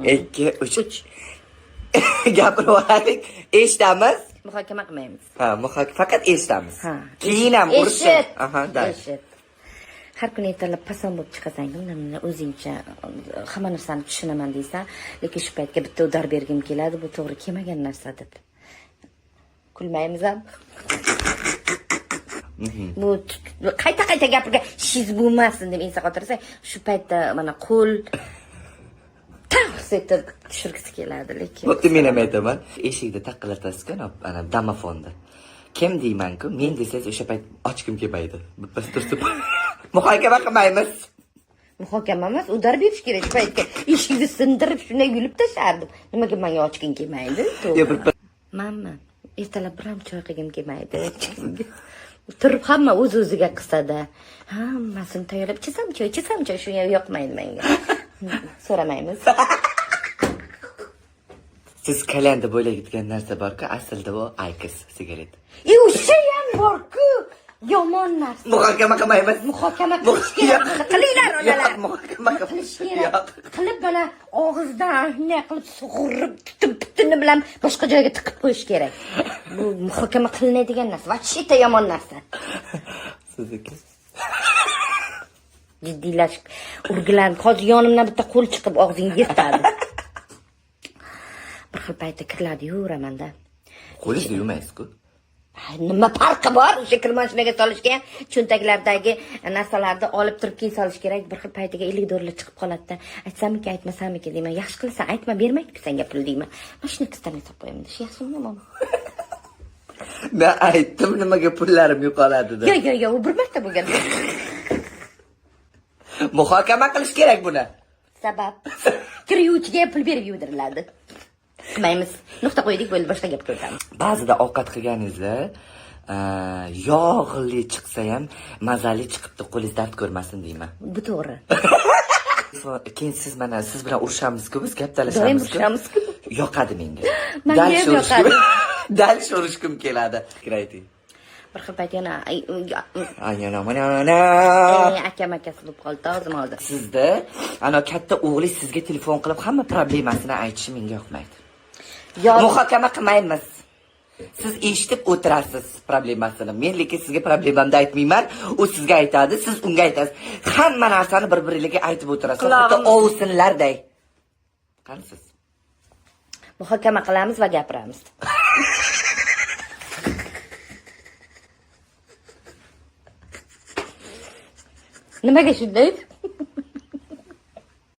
2, 3. Gapirib olaylik. Eshitamiz. Muhokama qilmaymiz. Ha, faqat eshitamiz. Ha. Keyin ham urushib. Eshit. Aha, da. Eshit. Har kuni ertalab pason bo'lib chiqasan, bundan o'zingcha hamma narsani tushunaman deysan, lekin shu paytga bitta udar bergim keladi, bu to'g'ri kelmagan narsa deb. Kulmaymiz ham. Bu qayta-qayta gapirgan shiz bo'lmasin deb inson qotirsa, shu paytda mana qo'l taqs etib tushirgisi keladi, lekin. Bo'pti, men ham aytaman. Eshikni taqillatasiz-ku, ana domofonda. Kim deyman-ku, men desangiz o'sha payt ochkim kelmaydi. Birpas turib muhokama qilmaymiz. Muhokama emas, udar berish kerak shu paytga. Eshikni sindirib shunday yulib tashlardim. Nimaga menga ochging kelmaydi? Yo, bir Manmi? Ertalab bir ham choy qilgim kelmaydi. Turib hamma o'z-o'ziga qisadi. Hammasini tayyorlab, ichasam choy, ichasam choy, shu yoqmaydi menga. So'ramaymiz. Siz kalyanda bo'layotgan narsa bor-ku, aslida u Aykos sigaret. E, o'sha ham bor-ku. Yomon narsa. Muhokama qilmaymiz. Muhokama qilish kerak. Qilinglar onalar. Yo'q, muhokama qilish yo'q. kerak. Qilib mana og'izdan shunday qilib sug'urib, tutib bitini bilan boshqa joyga tiqib qo'yish kerak. Bu muhokama qilinadigan narsa. Вообще-то yomon narsa. Sizniki. Jiddiylashib urgilanib, hozir yonimdan bitta qo'l chiqib og'zingga yirtadi. Bir xil paytda kirlarni yuviraman-da. Qo'lingizni yuvmaysiz-ku. Ay, nima farqi bor? O'sha kirmashinaga solishga ham cho'ntaklardagi narsalarni olib turib keyin solish kerak. Bir xil paytiga 50 dollar chiqib qoladi-da. Aytsamiki, aytmasamiki deyman. Yaxshi qilasan, aytma, bermaydi senga pul deyman. Mana shuni qisdan solib qo'yaman. Shu yaxshimi, yomonmi? Men aytdim nimaga pullarim yo'qoladi deb. Yo'q, yo'q, yo'q, u bir marta bo'lgan. Muhokama qilish kerak buni. Sabab kir yuvchiga ham pul berib yuvdiriladi. Qilmaymiz. Nuqta qo'ydik, bo'ldi, boshqa gapga o'tamiz. Ba'zida ovqat qilganingizda yog'li chiqsa ham mazali chiqibdi, qo'lingiz dard ko'rmasin deyman. Bu to'g'ri. Keyin siz mana siz bilan urushamiz-ku, biz gap Doim talashamiz-ku. urushamiz-ku. Yoqadi menga. Manga ham yoqadi. Dal urushgim keladi. Fikr ayting. Bir xil payt yana Ayana. Akam akasi bo'lib qoldi og'zim hozir. Sizda ana katta o'g'li sizga telefon qilib hamma problemasini aytishi menga yoqmaydi. Muhokama qilmaymiz. Siz eshitib o'tirasiz problemasini. Men lekin sizga problemamni aytmayman. U sizga aytadi, siz unga aytasiz. Hamma narsani bir-biringlarga aytib o'tirasiz. Qulog'im- Xuddi ovsinlarday. Qanisiz? Muhokama qilamiz va gapiramiz. Nimaga shunday?